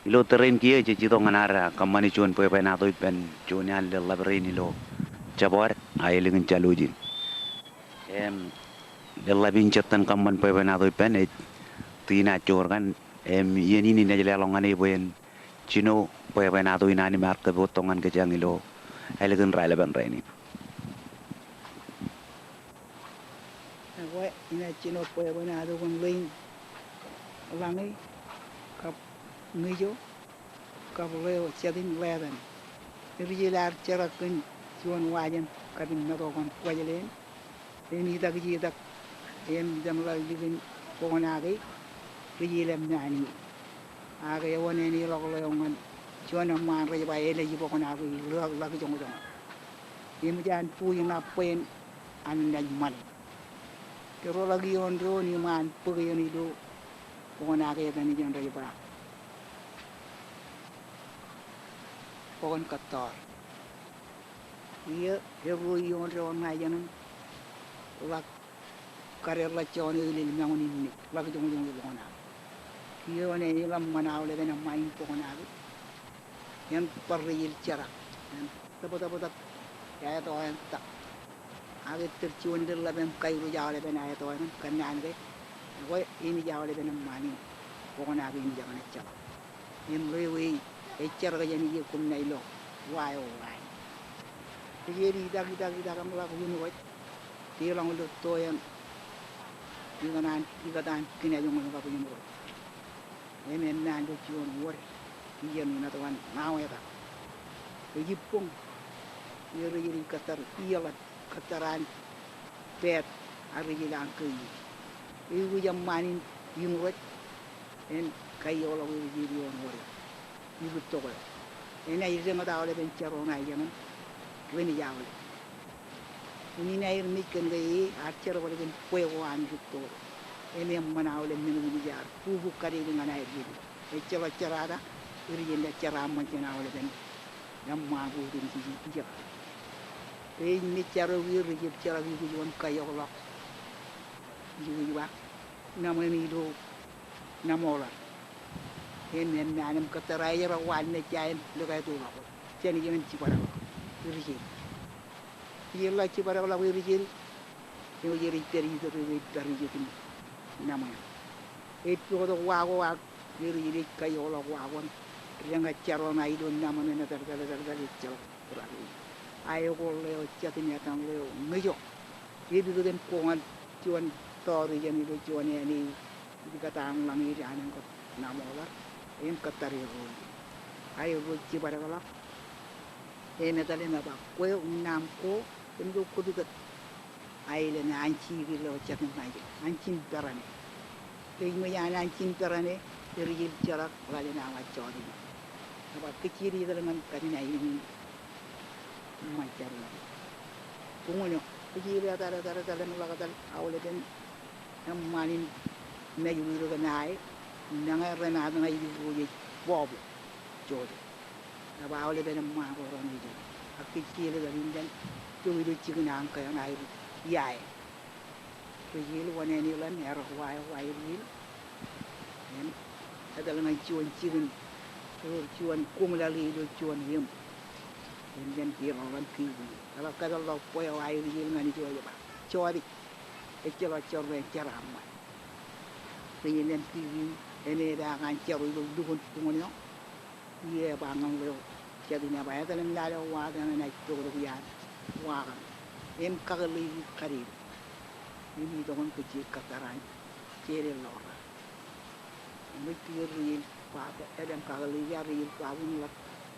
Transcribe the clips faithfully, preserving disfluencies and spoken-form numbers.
Ilo tōre in kiiō jej itok ñan ad kōṃṃani juon bwebwenato ippān juon iaan leḷḷap rein ilo jabdewōt, a ālikin Jalujin. Im leḷḷap in jej itōn kōṃṃan bwebwenato ippān ej Tina Jorgan, im iien in inaaj leḷọk ñan e bwe en jino bwebwenato in an im ear kōpooj tok ñan kōjeañ ilo ālikin raelepen rainin. Ekwe, inaaj jino bwebwenato kōn ḷein Ḷañe kab Ñijo kab ḷeo Jatin Ḷetan. Rijel ear jerak kōn juon wajen kab in meto kōn Kuwajleen. Im itak jetak im jeṃḷọk likin Boknake, rijel eṃṃaan ie. Ak ewōṇāān ḷọk ḷeo ñan juon eṃṃaan rej ba elej Boknake, ḷak, ḷak joñjoñ. Im ejjañin buuj ṇa bwe en an naaj ṃane. Jeraḷọk ioon doon im an bōk eoon ilo Boknake etan ijeṇ rej ba Bokōn Kōttoor. Iiō, erro ioon doon ṇa ijeṇ im ḷak kadeḷḷọk juon elel mañūn im mej, ḷak joñjoñ Boknake. Kiiō wōṇāān ḷọk ṃan aolepen eṃṃaan in Boknake. En bar rijel jerak, en tōptōptōk eto en tak. Ak ettōr juon leḷḷap im kairuj aolepen eto eṇ kōnnaan ke, ekwe, enaaj aolepen eṃṃaan in Boknake im jekōṇaan jeḷā. Im ḷeo e ej jerak jān ijekum ṇa ilo wa eo wa in. Rijel itak, itak, itak im ḷak wūn rej deḷọñ ilo to eṇ ikōtaan, ikōtaan kinajoñ in kab wūn rej. Im eṃṃaan ilo juon wōd ijeṇ in etto an Ṇawetak. Ej ibboñ, rijel ej kōttar, ieḷap kōttar an pād, ak rijel an kōiiō. Ej wūj eṃṃaan in iṃ rej, en kaioḷọk rijel ioon wōd eo, ibūttok eo. Enaaj deñōt aolepen jerọwiwi ṇa ijeṇ im renaaj aolep. Im inaaj aer mej kōn ke e ear jerbal kōn bwe ko an ibūttok eo. Im eṃṃan aolep men ko im ej ar bukbuk kadede ñan aer jete. Ejjeḷọk jerata, rijel ej jeraṃṃan jān aolepen eṃṃaan ko otemjej ijeka. Ej mej jerawiwi, rijel jerak ikuj im kaioḷọk. Ikuj ba, ṇa ṃweeṇ ilo ṇa ṃoḷar. Im eṃṃaan im kōttar aer jerak wa nejja im likātoḷọk. Jān ijeṇ im jibadekḷọk rijel. Rijel ḷak jibadekḷọk rijel. Im ej rej pād itok, rej pād itok im ṇa ṃweeṇ. Ej poktok wa ko ak rijel ej kaioḷọk wa ko im deñōt jerọwiwi ṇa ilo ṇa ṃweeṇ etal, etal, etal, etal, ejjeḷọk. Ae ko ḷeo Jatin etan ḷeo Ñijo. Ej pukot im koñal juon tọọr ijeṇ ilo juon āne ej kōtaan ḷañ ej an eṇ kab ṇa ṃoḷar. Im kōttar erro. Aerro jibadekḷọk. Im etal im eba, kwe eo, ṇaam ko, kōmij kwō pukot. Aelōñ eo an jikwe ḷeo Jatin Ñijo, an jin perane. Ej ṃōj an an jin perane, rijel jerak ḷalem awa jọọtini. Eba kōjjien etal ñan kajin aelōñ in ṃan jar ṇe. Buñūn eo, kōjjien etal, etal, etal im ḷak etal aolepen eṃṃaan in Mājwōj ro kōn ae, meñe remaat ṇa ej ruo ej bọọbwe jojo. Eba aolepen eṃṃaan ko ro ṇe ej, ak kōjjien etal indeṇ, tok ilo jikin ankaiō ṇe aer iae. Rijel wōṇāān ḷọk im errọk wa eo, wa eo rijel. Im etal ñan juon jikin, ewōr juon koṃ laḷ ilo juon eṃ. Im jān deḷọñ ḷọk im kiikiiō. Eḷak kōtḷọk bwe eo aer rijel ñan ijo ej ba, jọọdik. Ejjeḷọk jorrāān jeraaṃṃan. Rijel im kiikiiō, im epaak an jero ilo lukkuun buñūn eo. Im eba ñan ḷeo Jatin eba, etal im lale wa etan eṇ, ij poktok iaan wa kaṇ. Im kakōḷḷeiki kadede. Im itok im kōjjien kōttar an jeḷā ḷọk ra. Im ej kiiō rijel ba, etal im kakōḷḷeiki, rijel ba, buñūn ḷọk.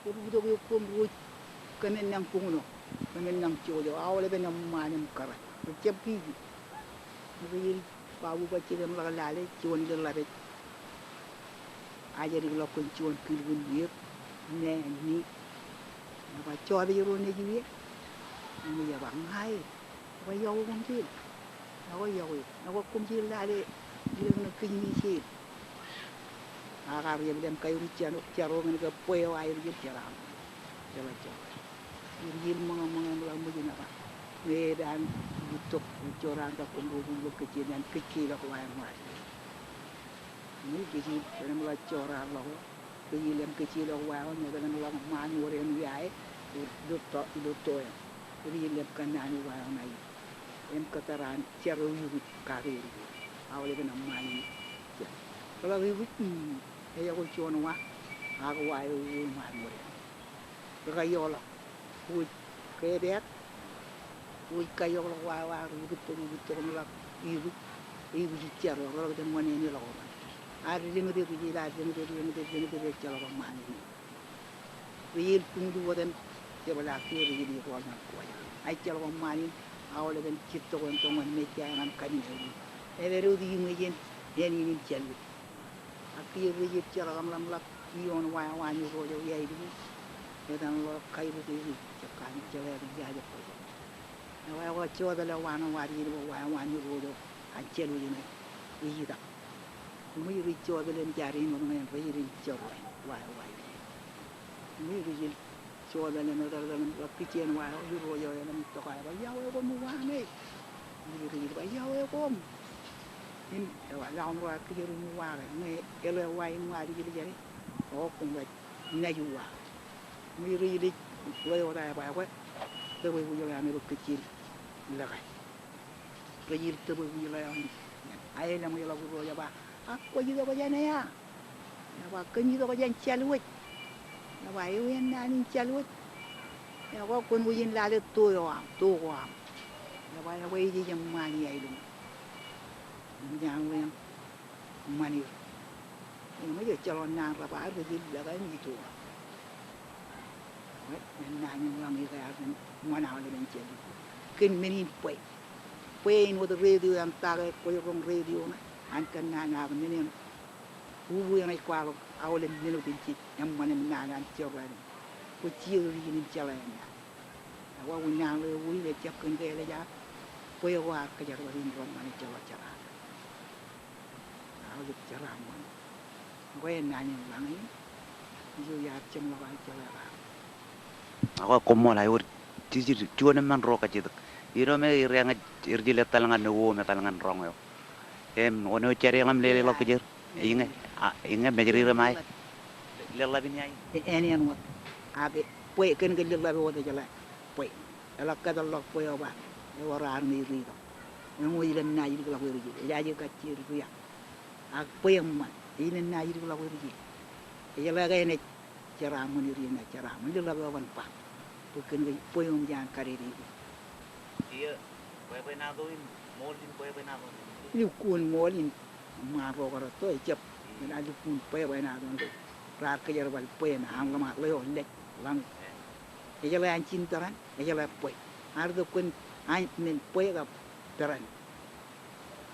Ej bōktok eok koṃ ruo, kōmnañ buñūn eo. Kōmnañ jojo, aolepen eṃṃaan im kōrā. Ejjab kiikiiō. Im rijel ba, bwe bajjek im ḷak lale, juon leḷḷap ej ajedik ḷọk kōn juon kilkin er, ṇe, ni. Eba, jọọb ej ro nejū ie? Im ej ba, ña e. Eba, iọkwe koṃjeel. Iọkwe, iọkwe. Eba, koṃjeel lale, ilo kōn kōj mijeel. Ak ear jab lem kaiur jero, jero ñan ke bwe eo aer jab jeraaṃṃan. Jeḷā, jeḷā. Im rijel ṃōñā, ṃōñā im ḷak ṃōj im eba, ñe ej an ibūttok, ejorrāān ta koṃ ro koṃ bōk kōjjien, ñan kōjjien ḷọk wa eṃṃaan. Im kōjjien, kōn im ḷak jorrāān ḷọk. Ri-Jil im kōjjeḷọk wa eo, etal im ḷọk ṃaan wōr eṇ iae, ilo to, ilo to eṇ. Ri-Jil im kōnnaan wa eo ṇa in. Im kōttar an jero ikuj kake ri-Jil. Aolepen eṃṃaan in. Ḷọk ikuj, mm, ejako juon wa, ak wa eo uwe ṃaan wōr eṇ. Ri-kaijoḷọk, uwe ke pād, uwe kaijoḷọk wa eo, ak ri-ikūttok, ikūttok im ḷọk ikuj, ikuj ijjero, ḷọk jān wōṇāān in ḷọk wōṇāān. Ak lōñtōt, ri-Jil, ak lōñtōt, lōñtōt, lōñtōt, ejjeḷọk eṃṃaan in. Ri-Jil buñtū wōt im jebōḷọk kiiō, ri-Jil ej rọọl ñan kōj. Ejjeḷọk eṃṃaan in, aolepen jittok in tok ñan mejja ñan kain eo. Epād wōt iṃōj in, ānin in jālwōj. Ak kiiō ri-Jil jerkakḷọk im ḷọk ioon wa eo an irooj eo iaelōñ in. Etan ḷọk kaibukwi, jekkan jeḷā ri-Jil ej kōjak. Ewa, ewa, jọpele wa ṇe, wa ri-Jil bwe wa eo an irooj eo an jālwōj ṇe ej itak. Iṃōj ri-jọpele im jaar in wōt ñan ri-Jil in jerọwiwi wa eo an. Iṃōj ri-Jil jọpele im etal, etal im ḷọk kijjien wa eo, irooj eo elōñ tok eo, bwe iọkwe koṃ wa ṇe. Im ri-Jil bwe iọkwe koṃ. Im ewa, ḷak im ro ar kijerkakḷọk im wa ke, ñe eḷap wa in wa ri-Jil jāne, o koṃ rej naaj wa. Im ri-Jil ej ḷeo ta ebwe, ebwe, tōpwe ikuj ḷeo an rej kōjjeḷọk lōke. Ri-Jil tōpwe ikuj ḷeo an. Aelōñ eo ḷọk irooj eo ba, ak kwōj itok jān ea? Ewa, kōn itok jān jālwōj. Ewa, ewi naan in jālwōj? Ewa, kwōn wōj in lale to eo aṃ, to ko aṃ. Ewa, ewa, ejej eṃṃaan iaelōñ. Im jaan wōt eṃṃan er. Eṃōj, ejjeḷọk naan rebar, ri-Jil lōke im itoḷọk. Ewa, naan in ḷañ eo ke ear ṃōṇōṇō aolepen jālwōj. Kōn men in bwe. Bwe in wōt radio eṇ ta ke kwōj roñ radio ṇe, an kōnnaan ak men eṇ. Uwe eṇ ej kwaḷọk aolep men otemjej eṃṃan im naan an jerọwiwi. Kwōj jijet ri-Jil im jeḷā naan. Ewa, unin naan eo ej jab kōn ke eḷap bwe ko ar kōjerbal in roñ ñan ejjeḷọk jeraaṃṃan. Aolep jeraaṃṃan. Ekwe naan in ḷañ in. Ijo iar jeṃḷọk aō jeḷā kake. Ak koṃṃool aō wōr jijid juon eṃṃan ro kajjitōk. Ilo me ri-ña ej, ri-Jil etal ñan uwe im etal ñan roñ eo. Im wōn eo ej jade ḷọk im lelōñḷọk kijer. Iññā, a, iññā mejed ri-Jil ṃae. Leḷḷap in ia in. E, āne āinwōt. Ak bwe, kōn ke leḷḷap eo wōt ejeḷā bwe. Eḷak kōtḷọk bwe eo ba. Ewōr armej ri-itok. Eṃōj ilōñ naaj likḷọk bwe ri-Jil. Ejaje kajjitōk ri-itok. Ak bwe eṃṃan. Ilōñ naaj likḷọk bwe ri-Jil. Ejeḷā ke enaaj jeraaṃṃan er, enaaj jeraaṃṃan. Leḷḷap eo kwōn ba. Bwe kōn ke bwe eo eṃōj an kadede. Kiiō bwebwenato in, ṃool in bwebwenato in. Lukkuun ṃool in, ṃaan ro kar etto ejab. Ṃōṇōṇō lukkuun bwebwenato in. Raar kōjerbal bwe eo an ḷōṃa ḷeo lej ḷañ. Ejeḷā an jin peran, ejeḷā bwe. Ar itok kōn an men bwe kab peran.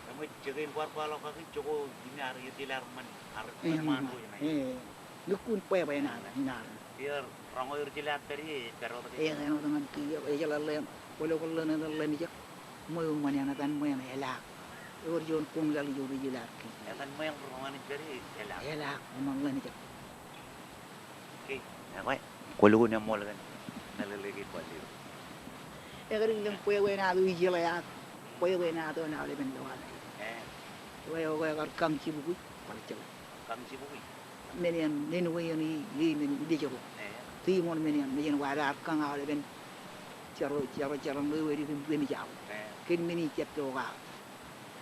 Eṃōj jekōn kwaar kwaḷọk kaki jokwe im ar ri-Jil ear ṃan, ar ṃan ro in. Lukkuun bwebwenato in. Kiiō roñ eo ri-Jil ear pād ie, pād wōt ke. Eo, āinwōt ñan kiiō, ejeḷā ḷeeṃ, kwōlo kwō ḷeeṃ, ḷeeṃ ijek. Ṃweo ṃōn eṇ etan ṃweo eṇ elaak. Ewōr juon koṃ laḷ ijo ri-Jil ear kiiō. Etan ṃweo ro ñan ijek ri elaak. Elaak, ṃōn ḷeeṃ ijek. Ke, ekwe, kwōlukkuun eṃṃool kōn meḷeḷe kein kwaar lewōj. Ekwe, ri-Jil im bwebwenato ijjeḷā ak bwebwenato eṇ aolepen lowaan. Ekwe, ekwe, ekar kañ jibukwi, bar jeḷā. Kañ jibukwi. Men eṇ, men eo eṇ, i, i men eo ej ro. Tiṃoṇ men eṇ, men eo ear kañ aolepen jero, jero, jero eo edik im, im ej awa. Kōn men in jab pokake.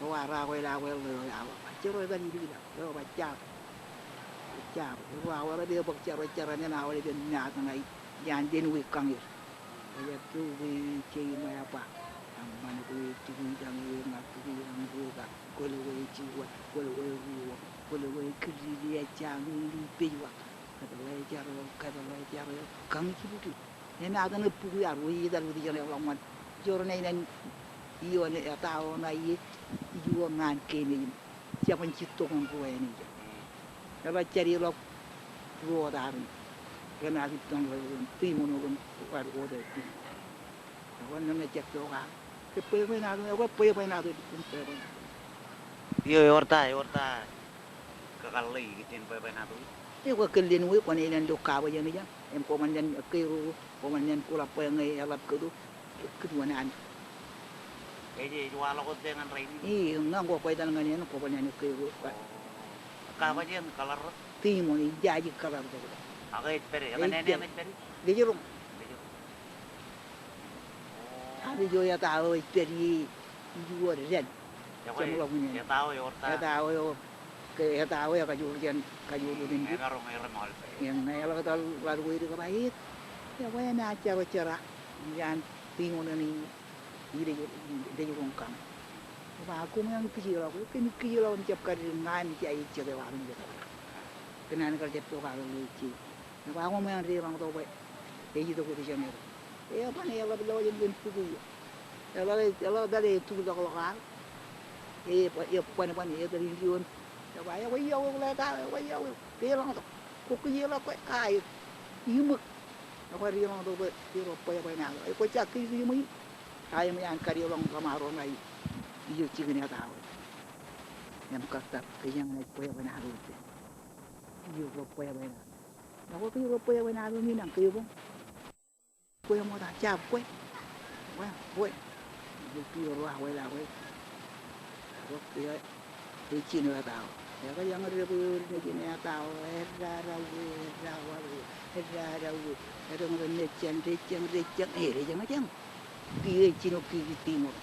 Eo ar akweḷọk, akweḷọk, eo awa. Jero etal ilikḷọk, eo ba jab. Jab. Eo awa rej bōk jero, jero men aolepen men eṇ, iaan men eo ej kañ er. Ejab kwe, kwe, kwe, ṃweo ba. Eṃṃan kwe, tukwi kañ er, ña tukwi kañ er, kwōlo kwe jiwat, kwōlo kwe ruo, kwōlo kwe kili, ejjañin, pejwat. Kōtḷọk eo jero, kōtḷọk eo jero, kañ jibukwi. Im etan bukwi ear wōj etal wōt ijeṇe ḷọk ṃan. Jor ṇe inaaj ioon eta eo ṇa ie, ijo ñan kein eo im. Jab en jittok in ruo eo ṇe ije. Eḷak jade ḷọk ruo eo tar in. Ren ar ippān ḷeo in, tiṃoṇ eo im bar wōt eo. Ekwe ṇe jab pokake. Ke bwebwenato, ekwe bwebwenato, bwebwenato. Eo, ewōr ta, ewōr ta. Kakōḷḷe ikijjien bwebwenato in. Ekwe kōn leen wōj, kwōn len ilo kabōj eṇ ijin. Im kwōban len ekkei ro, kwōban len kuḷab bwe ñe eḷap kōto. Kōto wōn an. Ej, ej waḷọk wōt ñan rainin. Ij, ñan ko kwō etal ñan eṇ, kwōban len ekkei ro. O. Kabōj eṇ kōḷar ro. Tiṃoṇ in jaje kōttar tok. Ak ej pād ie, etan āne ej pād ie? Lejeroñ. Lejeroñ. Ak ijo etawe ej pād ie, ijo dān. Etawe ewōr ta? Etawe ewōr. Ke etawe ekajoor jān, kajoor jān. Emaroñ erem aolep. Eñ, ṇe eḷak etal ḷaddik eo ej ba, ej, ebwe emaat jab jera. Iaan Tiṃoṇ eṇ ij, ij lejeroñ kaṇe. Ej ba, koṃeañ kijeḷọk, kōmij kijeḷọk im jab kaddik ña im jaje jet eo aṃ jet. Kōn an kar jab pokake ḷeo ej je. Ej ba, koṃeañ deḷọñtok bwe ej itok wōt ijeṇ eo. Eban eḷap lọjien kōn bukwi eo. Eḷak, eḷak pālle etuḷọkḷọk aō. Ej, ebwanbwan, etōl in ioon. Ej ba, ekwe iọkwe ḷe ta, ekwe iọkwe. Deḷọñtok. Kwō kijeḷọk kwe, a, ej iṃōk. Ekwe deḷọñtok bwe ej bwebwenato. Ekwe jab kijeḷọk iṃōk in. A, eṃōj an kadeḷọñ kōṃaroñ ṇa ij, ijo jikin etawe. Im kōttar, kōjeañ naaj bwebwenato ijin. Ijo bwebwenato. Ekwe kijeañ bwebwenato ñan kwe boñ. Kwe ṃokta jab kwe. Bwe, bwe. Bwe kiiō ro akwāāl, akwāāl. Bwe kiiō ejjino etawe. Ekōjeañ debwe eo nejin etawe, edadauwe, edadauwe, edadauwe. Edeñdeñ nejjañ, dejjañ, dejjañ, e, dejjañ, dejjañ. Kiiō ejjino kiki Tiṃoṇ.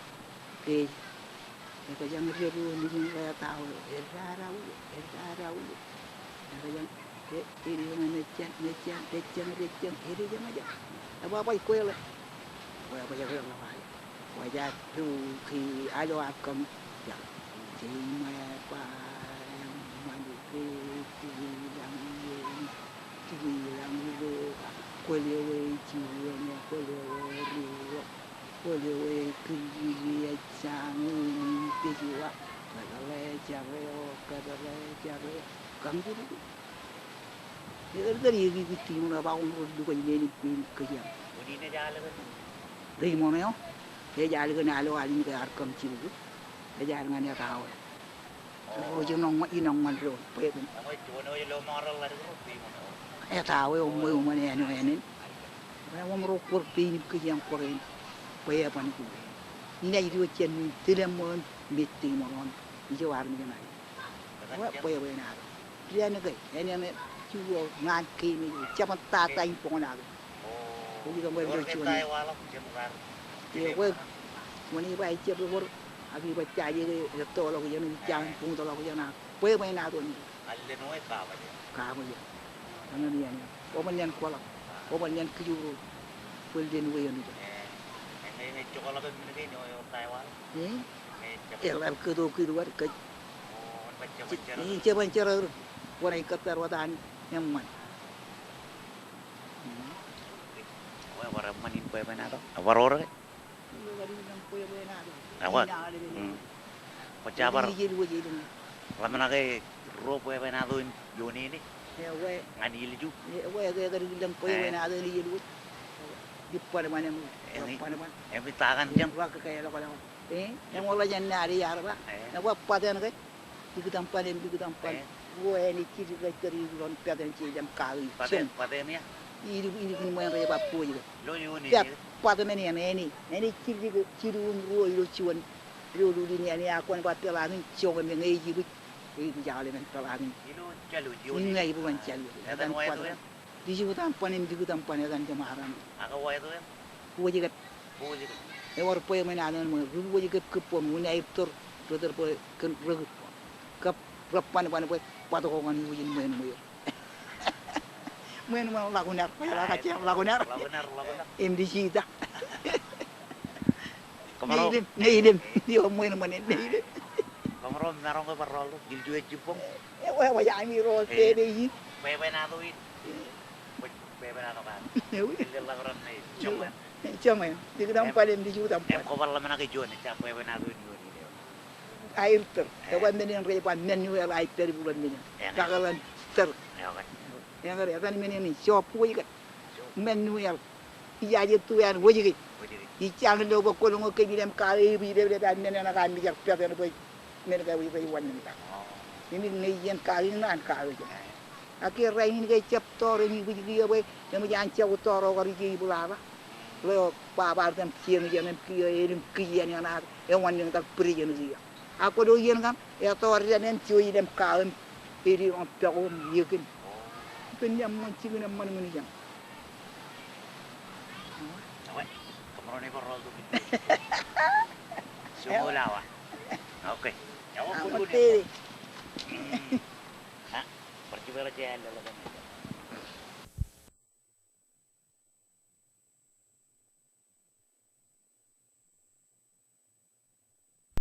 Ke, ekōjeañ debwe eo nejin etawe, edadauwe, edadauwe. Ekōjeañ, e, edejjañ, nejjañ, nejjañ, dejjañ, dejjañ, edejjañ, dejjañ. Ebwabwaj kweḷe. Bwebwenato. Kwōjaad to ke alo aō kaṃ. Jar. Jeṃ ṃwe ba eṃṃan ke tikōlañ eo, tikōlañ eo, kwōle wōt juon eo, kwōle wōt ruo, kwōle wōt kilkil eo, ejjañin, pejwa, kōtḷe jar eo, kōtḷe jar eo, kaṃ jiluk. Ear tōl ekikiiṃ ṇe, ba koṃ ro lukkuun men in kwe in kōjeañ. Ri ṃoṇe eo, ej alikin alo alin ke ear kaṃ jiluk. Ej al ñan etawe. Ro jinoñ, inoñ ñan doon, bwebwenato. Etawe eo ṃweo ṃōn āne eo ānen. Bwe koṃ ro kwōr pein im kōjeañ kwōr en. Bwebwenato. Inaaj diwōj jān men in tōl eṃṃan men Tiṃoṇ eo. Ijo armej ṇe. Bwe, bwebwenato. Dān ke, āne ṇe, juon ñan kein eo, jabōn tata in boñōn ak. Kwōj itok ṃweo ilo juon. Ekwe, ṃōn eo ba ejjab ewōr, ak ij ba jaje ke ettoḷọk ijeṇ, ij jañin buñtḷọk ijeṇ ak. Bwebwenato ṇe. Kabaje. Kabaje. Eñin iaan eo. Kwōban ñan kwōḷak. Kwōban ñan kijoor. Bōlen ween ijo. Eḷap kōto kid wōt kōj. Ij jab bar jerā. Kwōnaaj kōttar wōt an eṃṃan. Ebar eṃṃan in bwebwenato. Ebar wōr ke? Ebar. Kwōj bar ḷōmṇak ke ruo bwebwenato in ioon eo. Ñan ilju. Ewe, ke, ke, ke, bwebwenato in ilju. Di bwanbwan eṃ, bwanbwan. Eṃ itakan jeṃ. Eñoḷ jān naan eo ear ba. Ewe, bōtaab ke. Likitaṃ ban im likitaṃ ban. Ruo āne jidik rej kar ilju ḷọk pād jān jeḷā im kake. Bōtaab, bōtaab ia? Ilik, ilikin ṃweeṇ rej ba bōjke. Ilo ioon āne. Bōtaab men eṇ āne. Āne jidik, jidik im ruo ilo juon. Ilo lulin āne ak kwōn ba peḷaakin joñe me ñe ej ibwij. Ej ibwij aolep men peḷaakin. Ilo jālwōj ioon. Im ña ibukwan jālwōj. Etan bōtaab. Dijutaṃ ban im likitaṃ ban etan jeṃaran. Ak wāween? Wōjkōt. Wōjkōt. Ewōr bwebwenato eo ṃōn, ri wōjkōt kōbboñ, unin aer tōr, ri tōr bwe kōn rekūtboñ. Kab rebbanban bwe bōtko kōn iwōj in ṃweo ṃweo. Ṃweo ṃweo ḷọk unin aer, bwe ḷọk aer, ḷọk unin aer. Ḷọk unin aer, ḷọk unin aer. Im di jita. Kōmro. Neilem, neilem. Eo ṃweo ṃweo neilem. Kōmro maroñ ke bar rọọl ro, ilju ej jibboñ. Ewe, ewe, ami ro, e, pepe in. Bwebwenato in. Bwebwenato kake. Ewe. Ilo ḷap ro ṇe. Joñan. Joñan. Likitaṃ ban im dijutaṃ ban. Im kwō bar ḷōmṇak ke juon ejja bwebwenato in ioon eo. Aer tōr. E. Ewe men in rej ba Immanuel, aer pād ibukḷọk men in. E. Kakōḷan tōr. E, okay. Eñin etan men in ej job wōjkōt. Job. Immanuel. Ijaje tu ān wōjke. Wōjke. Ij jañin lo bwe kwōlọñe kōmij ilem kake, ij ileplep an men eṇ kake, mijak pād eṇ bwe men ko rej wōnṃaantak. O. Im ij ñe iien kake in an kake. Ak ke rainin ke ejjab tọọrọ im ibwij kiiō bwe eṃōj an jako tọọrọ kar ije ibwilaḷ. Ḷeo baba ear item kien ijeṇ im kiiō elōñ kiiō eṇ ak ewōnṃaantak bwidej eṇ kiiō. Ak kwōlo iien kaṇ etọọr dān eṇ, jo ilem kake im Ej ri ḷọk pọk im ekin. Ippān eṃṃan jikin eṃṃan ñan ijeṇ. Ewe, kōṃro ṇe kōrọọl to. Sumo lawa. Okay. Aṃ tete. Ha, bar jibwe ro je ālōḷọk.